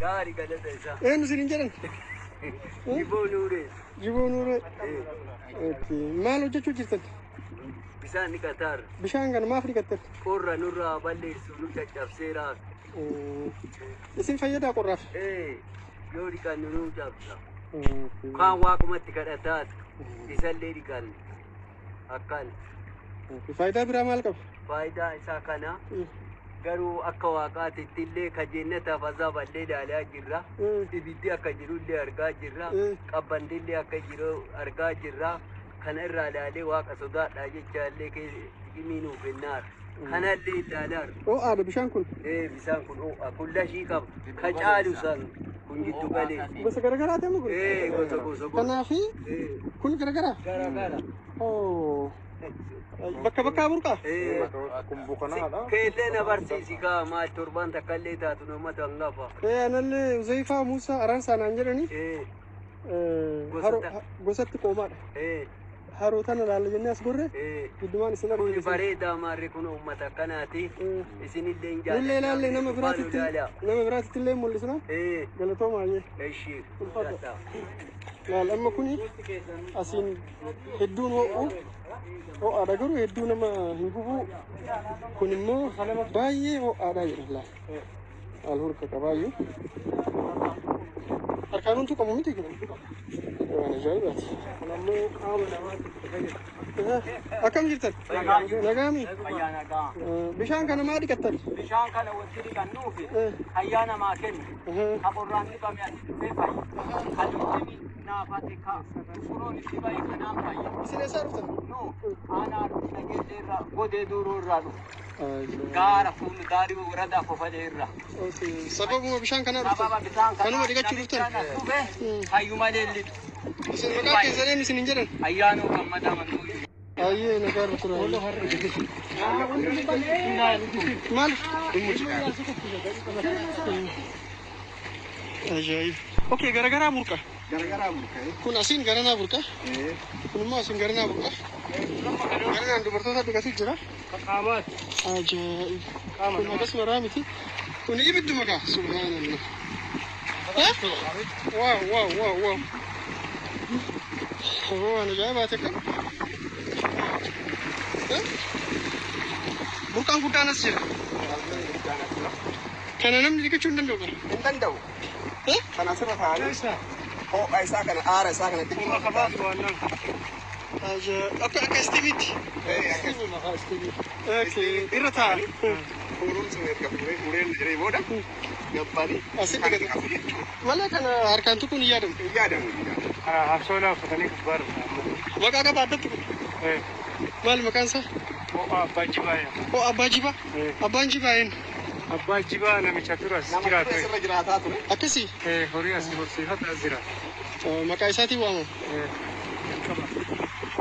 Gaarii galata isaa. Eenyu isin hin jedhan? Jiboo Nuuree. Jiboo Nuuree. Okay. Maal hojjechuu jirtan? Bishaan dhiqataar. Bishaan kana maaf dhiqattan? Qorra nurraa balleessu nu caccabseera. Isin fayyadaa qorraaf? Yoo dhiqannu nu cabsa. Kaan waaqumatti kadhataat. Isallee dhiqanne. Akkan. Faayidaa biraa maal qaba? Faayidaa isaa kana garuu akka waaqaatitti illee ka jennataaf azaaballee ilaalaa jirra. Ibiddi akka jirullee argaa jirra. Qabbandillee akka jiru argaa jirra. Kana irraa ilaalee waaqa sodaadhaa jecha illee xiqimii nuuf kennaara. Kanallee ilaalaara. Ho'aadha bishaan kun? Bishaan kun ho'a. Kun lashii qaba. Ka caalu san kun jiddu galee. Gosa garagaraa ta'e kun? Gosa gosa. Kanaafi kun garagaraa? Garagara. Oh. Bakka bakkaa burqaa? Kun bukanaadha. Keellee na barsiisi kaa maal torbaan takka illee taatu namatti hangafa. Anallee Uzayfaa Muusaa Araarsaa naan jedhani. Gosatti qoomaadha. Haroo tana laalla jennee as gorre giddumaan isin Kun arginu. bareedaa maarri kun uummata akkanaati. Isinillee hin jaalladha. Nullee ilaalle nama biraatitti nama biraatitti illee mul'isna. Galatoomaa jee. Eshi. Laal amma kuni asiin hedduun ho'u ho'aadha garuu hedduu nama hin gubuu. Kun immoo baay'ee ho'aadha jedha laal. Laal hurka qabaayyuu. Harkaan huntuu qabu miti kun. Waan ajaa'ibaati. Kun ammoo qaama namaatti itti fayyadu. Akkam jirtan? Nagaami? Fayyaa nagaa. Bishaan kana maa dhiqattan? Bishaan kana wanti dhiqannuufi fayyaa namaa kennu. Ka qorraan dhibame asi dhufee fayya. Ka dhukkubni naafate ka furoon itti bahe kanaan fayya. Isin eessaa dhuftan? Nu aanaa nageellee irraa godee duuruu irraa dhufu. Gaara fuullu daarii woradaa kofalee irraa. Sababuma bishaan kanaa dhuftan? Sababa bishaan kanaa Kanuma dhiqachuu dhuftan? namichaan as dhufe fayyu malee lixu. Isin maqaa keessan eenyu isin hin jedhan? Ayyaanoo gammadaa manduu. Ayyee nagaa irra tura. Maal? Ajaa'ib. Okay, garagaraa burqa. Garagaraa burqa. Kun asiin garanaa burqa. Kun immoo asiin garanaa burqa. Garanaan dubartoota dhiqatu jira. Qaamaati. Ajaa'ib. Kun akkasuma miti. Kun ibidduma kaa. Subhaanallah. Waaw waaw waaw waaw. Waan ajaa'ibaati akkam. Burqaan guddaan as jira. Kana namni dhiqachuu hin danda'u kana. Hin danda'u. Kan asirra taa'anii ho'a isaa kana aara isaa kana xiqqoo. Akka akka istiimiitti. Irra taa'a. Furuun sun erga fuuree fuuree jiree booda gabbanii Asitti kan dhiqatu jechuudha. Malee kana harkaan tuquun hin yaadamu. Hin yaadamu. Habsoolaa uffatanii gubbaa dhufu. Maqaa qaba addatti kun. Maal maqaan isaa? Ho'a Abbaa Jibaa jedhama. Ho'a Abbaa Jibaa? Abbaan Jibaa eenyu? Abbaa Jibaa namicha ture as Nama jiraatu. ture asirra jiraataa ture. Akkasii? Horii asii horsiifata as jiraata. Maqaa isaatiin waamama.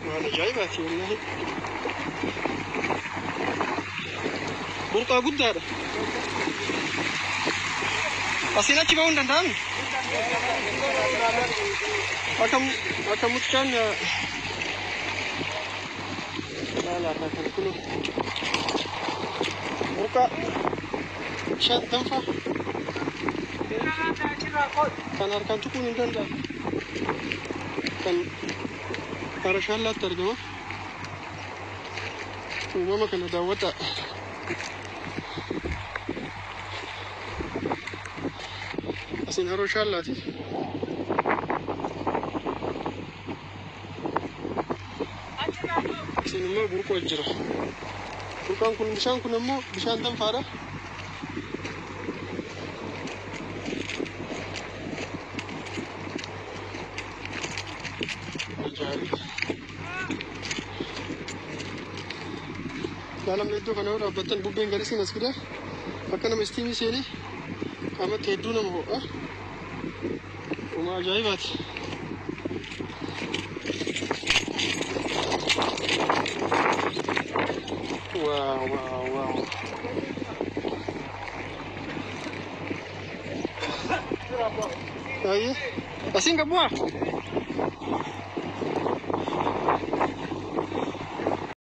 Waan ajaa'ibaati wallaahi. Burqaa guddaadha. Asiin achi ba'uu hin danda'amu? Akka mucaan laala kan kunu burqaa bishaan danfaa kan harkaan tuquun hin danda'amu. Kan hara shaallaatti argama. Uumama kana daawwadhaa. Asiin haroo shaallaati. Asiin immoo burqoo jira. Burqaan kun bishaan kun immoo bishaan danfaadha. Ajaa'iba. Laalamni iddoo kana yoo dhaabbattan bubbeen garisiin as fida. Akka nama istiimii seenee qaamatti hedduu nama ho'a. Uumaa ajaa'ibaati. Waaw waaw waaw. Ayyee. Asiin gad bu'aa?